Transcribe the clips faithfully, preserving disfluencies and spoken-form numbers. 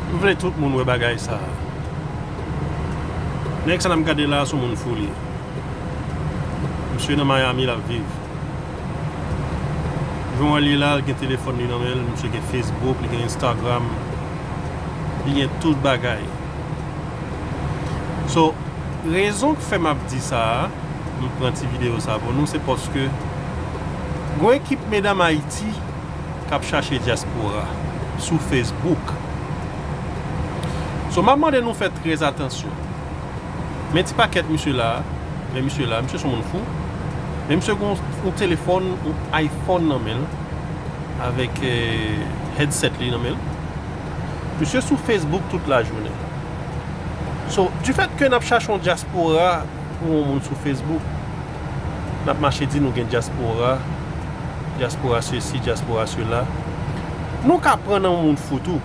M vle tout moun wè bagay sa a. Nèg sa n ap gade la a, se yon moun fou li ye. Misye nan Miami l ap viv. Jan w wè l ye la, l gen telefòn li nan men l, misye gen Facebook, li gen Instagram, li gen tout bagay. So, rezon k fè m ap di sa a, m pran ti videyo sa a pou nou, se paske gen yon ekip medam Ayiti k ap chache dyaspora sou Facebook. So, m ap mande nou fè trè atansyon. Men ti pakèt misye la, men misye la, misye se yon moun fou. Men misye gen yon, yon telefòn, yon iPhone nan men l, avèk, eh, headset li nan men l. Misye sou Facebook tout lajounen. So, du fait que n ap chache yon dyaspora pou yon moun sou Facebook, n ap mache di nou gen dyaspora, dyaspora sesi, dyaspora sela. Nou ka pran nan yon moun fou tou.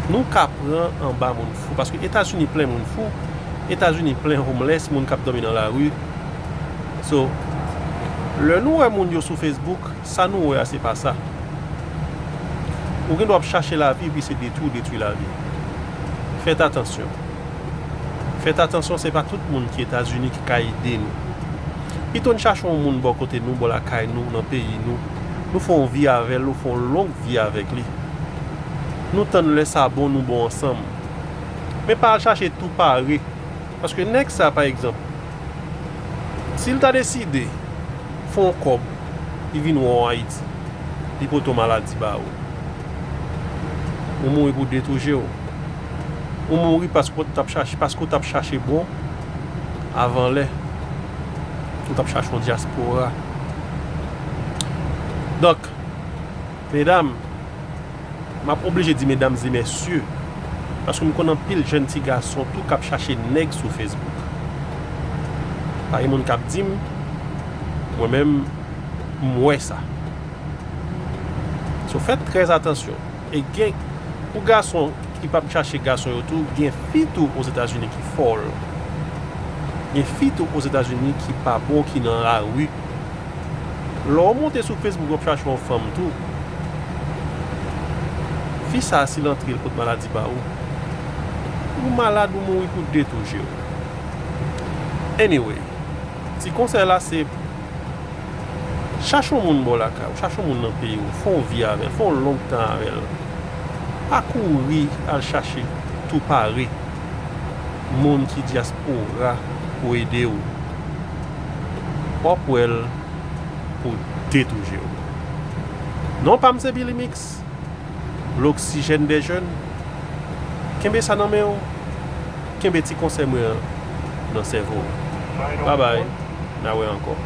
Nou ka pran anba moun fou, paske Etazini plen moun fou, Etazini plen homeless, moun k ap dòmi nan lari. So, lè nou wè moun yo sou Facebook, sa nou wè a se pa sa. Ou gen dwa ap chache lavi, epi se detwi w detwi lavi. Fèt atansyon. Fèt atansyon, se pa tout moun ki Etazini ki ka ede nou. Pito n chache yon moun bò kote nou, bò lakay nou, nan peyi nou. Nou fè yon vi avè l, nou fè yon long vi avèk li. Nou tann lè sa bon, nou bon ansanm. Men pa al chache tou pare. Paske nèg sa, pa egzanp, si l ta deside fè yon kòb, li vin wè w Ayiti, li pote yon maladi ba ou. Ou mouri pou de tou je w. Ou mouri paske w t ap chache, paske w t ap chache bon avan lè. Ou t ap chache yon dyaspora. Donk, medam, m ap oblije di medam e mesye, paske m konn anpil jèn ti gason tou k ap chache nèg sou Facebook. Pa gen moun k ap di m, mwen menm, m wè sa. So, fè trè atansyon. E gen, pou gason ki p ap chache gason yo tou, gen fi tou Ozetazini ki fòl. Gen fi tou Ozetazini ki pa bon, ki nan lari. Lè w monte sou Facebook, w ap chache yon fanm tou. Fi sa a, si l antre, l pot maladi ba ou, ou malad, ou mouri pou de tou je w. Anyway, ti konsèy la se, chache yon moun bò lakay ou, chache yon moun nan peyi w, fè yon vi avè l, fè yon long tan avè l. Pa kouri al chache tou pare moun ki dyaspora pou ede w. W ap wè l pou de tou je w. Non pa m se Billy Mix, l'oxygène des jeunes. Kenbe sa nan men w. Kenbe ti konsèy mwen an nan sèvo w. Babay, n a wè ankò.